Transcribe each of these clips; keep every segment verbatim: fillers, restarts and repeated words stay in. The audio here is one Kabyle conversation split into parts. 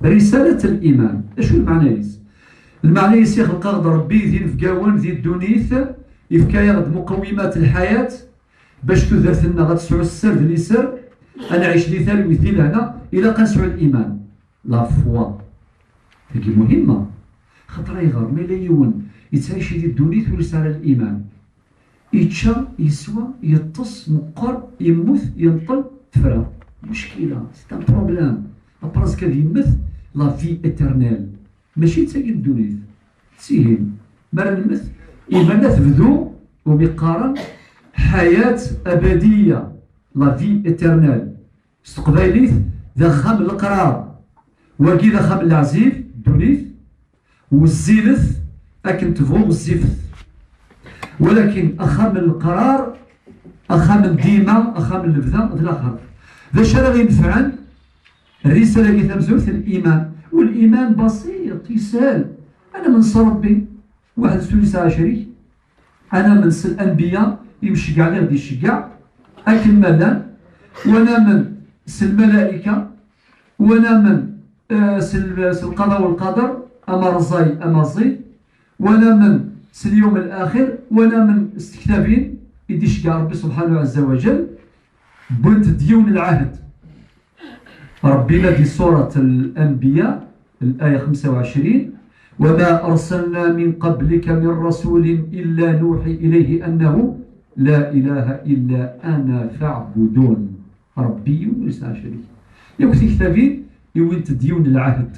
Risalat l-iman, acu lmeɛna-is? Lmeɛna-is, ixleq-aɣ-d Ṛebbi d inebgawen di ddunit, ifka-yaɣ-d muqawimat lḥayat, bac tudert-nneɣ ad tesɛu sser d liser, ad nɛic di talwit di lehna, ilaq ad nesɛu liman, la foi. Tagi muhimma, xaṭer ayɣer ma yella yiwen yettɛici di ddunit ur yesɛi ara liman, ičča, yeswa, yeṭṭes, meqqer, yemmut, yenṭel, tefra. Muckila, c'est un problème. Après-zik ad yemmet, la vie éternelle. Mačči d tagi n ddunit. Sihin, mi ara nemmet, iman ad tebdu, umi qqaren ḥayat abadiya, la vie éternelle. S teqbaylit, d axxam n leqrar. Wagi d axxam n leɛzib, ddunit, wezzilet akken tebɣu ɣezzifet. Walakin axxam n leqrar, axxam n dima, axxam n lebda, d laxert. D acu ara ɣ-inefɛen? Rrisala-agi tamezwarut, liman. Liman basit, yeshel. Ad namen s Ṛebbi, waḥed ur yesɛi acrik. Ad namen s lanbiya, imceggɛen i ɣ-d-iceggeɛ akken ma llan, wa namen s lmalaika, wa namen, eh, s l-, s lqada u lqader, ama rẓay ama ẓid, wa namen s lyum laxir, wa namen s tektabin i d-iceggeɛ Ṛebbi subḥanahu ɛezza wa jell. Wwint-d yiwen n lɛahd. Ṛebbi yenna di surat Al-Anbiya, الآية خمسة وعشرين: وما أرسلنا من قبلك من رسول إلا نوحي إليه أنه لا إله إلا أنا فاعبدون. Ṛebbi yiwen ur yesɛi acrik. Yakk tiktabin wwint-d yiwen n lɛahd.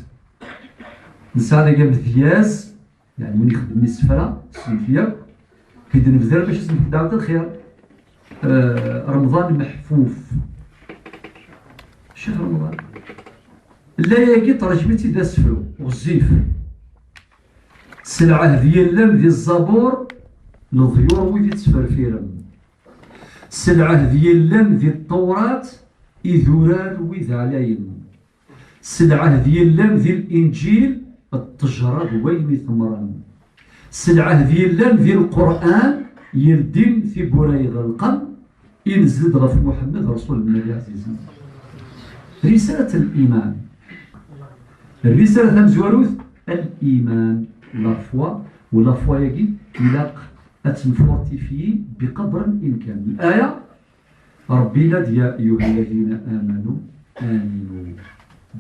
Nesɛa dagi amedyaz, yeɛni win ixeddmen isefra, ssenf yakk, ki d-nebder bac ad sen-nefk dɛwat lxir. Eh, Remḍan Meḥfuf. Ccix Remḍan. Laya-agi terjem-itt-id d asefru ɣezzif. S lɛehd yellan di Zzabur, leḍyur wid ittferfiren. S lɛehd yellan di Ṭṭewrat, idurar wid ɛlayen. S lɛehd yellan di Linǧil, ṭṭejra d wayen itemmren. S lɛehd yellan di Lqur'an, yeldin tiwwura iɣelqen, inzel-d ɣef Muḥemmed, Rasul Nnabi ɛzizen. Risalat liman. Risala tamezwarut, liman, la foi, u la foi-agi ilaq ad tenfortifiyi biqadr l'imkan. Laya, Ṛebbi yenna-d: يا أيها الذين آمنوا آمنوا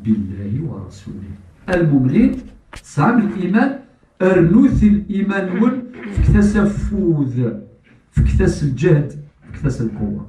بالله ورسوله. A lmumnin, tesɛam liman, rnut liman-nwen, fket-as afud, fket-as lǧehd, fket-as lquwwa.